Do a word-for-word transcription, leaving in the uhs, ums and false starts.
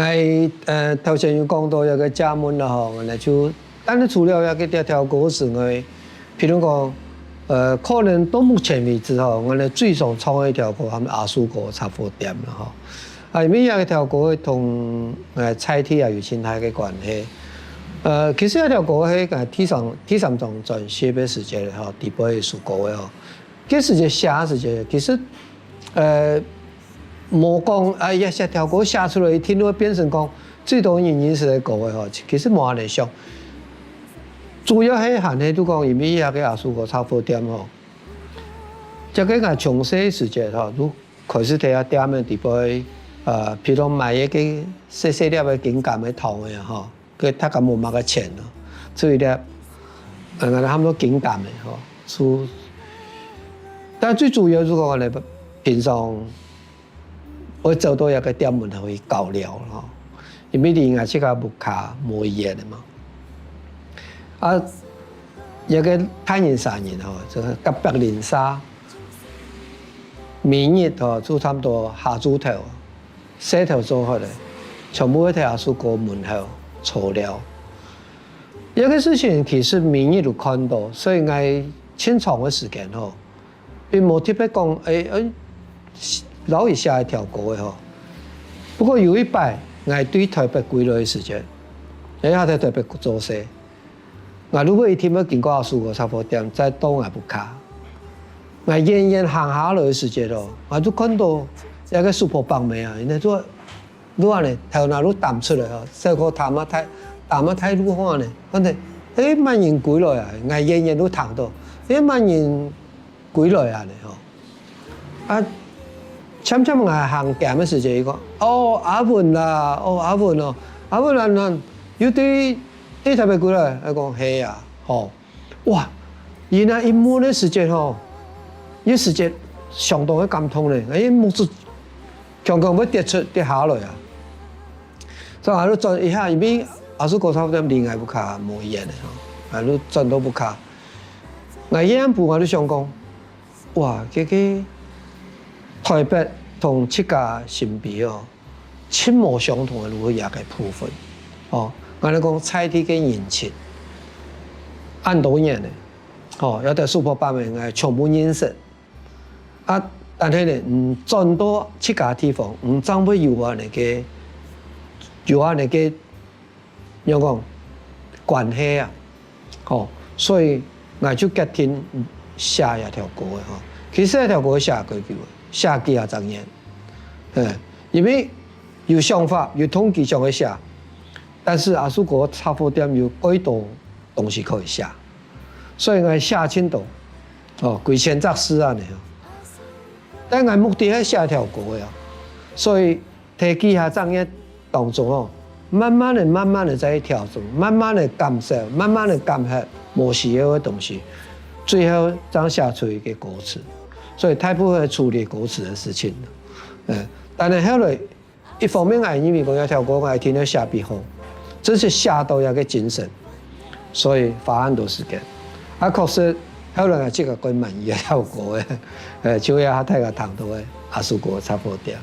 𠊎呃頭先有講到一個家門啦吼，𠊎呢就，但係除了一個這條歌之外，譬如講，呃可能到目前為止吼，𠊎呢最常唱个一條歌，喊阿叔哥雜貨店啦吼。啊，因為這條歌同呃在地也有盡大个關係。呃，其實這條歌係呃第三第三張專輯个時節吼，底背一首歌个吼。 該時節寫个時節，其實呃無講啊，這條歌寫出來一定會變成講最多人認識个歌个吼，其實無恁樣想。主要係還係就講因為這個阿叔哥雜貨店吼，這個𠊎從細時節吼，就開始在該店个底背，呃，譬如買一個細細粒个金柑个糖个吼。 佢大家無麼个錢咯，所以咧，呃，𠊎喊做金柑个吼，就，但最主要就講咧，平常會走到一個店門口去交流咯，因為離𠊎自家屋下無遠个嘛。啊，一個大人細人吼，就隔壁鄰舍，每日吼就差不多下晝頭， 事頭做好咧，全部會在阿叔哥門口坐尞。這個事情其實每日都看到，所以𠊎盡長个時間吼，並無特別講，欸，欸，摎佢寫一條歌个吼。不過有一擺，𠊎對台北歸來个時節，𠊎還在台北做事， 𠊎就會一定會經過阿叔哥雜貨店，再到𠊎屋下。𠊎遠遠行下來个時節咯，𠊎就看到一個叔婆伯姆啊，佢等就，就恁樣，頭那就探出來哦，細個探啊大，探啊大路項呢，看到，欸，麼人歸來啊？𠊎遠遠就聽到，欸，麼人 歸來恁樣吼。啊，漸漸𠊎行近个時節，佢講：「哦，阿文啦，哦，阿文哦，阿文啊，你又對，對台北歸來？」𠊎講：「係啊，吼。」哇，佢等一問个時節吼，一時節相當个感動呢，𠊎目珠強強會跌出，跌下來啊。所以𠊎就轉一下，因為阿叔哥雜貨店離𠊎屋下無遠个吼，𠊎就轉到屋下。 𠊎夜暗晡𠊎就想講，哇，這個台北同自家新埤哦，盡無相同个路个部分。哦，𠊎來講在地个人情，恁多年了，哦，這兜叔婆伯姆𠊎全部認識。啊，但係呢，嗯，轉到自家地方，嗯，正會有恁樣个，有恁樣个 仰講關係啊，吼，所以𠊎就決定寫這條歌个吼。其實這條歌寫幾久了，寫幾下隻月，嗯，因為有想法，有動機想愛寫，但是阿叔哥雜貨店有幾多東西可以寫，所以𠊎寫盡多，哦，幾千隻字恁樣。但𠊎目的係寫這條歌个啊，所以 在幾下隻月當中哦，慢慢个、慢慢个再去調整，慢慢个減少，慢慢个減忒無需要个東西，最後正寫出一個歌詞。所以大部分處理歌詞个事情。嗯，但係後來一方面𠊎認為講這條歌𠊎一定愛寫分好，真係寫到這個精神，所以花恁多時間。啊，確實後來𠊎自家較滿意這條歌个，呃，就係大家聽到个阿叔哥个雜貨店。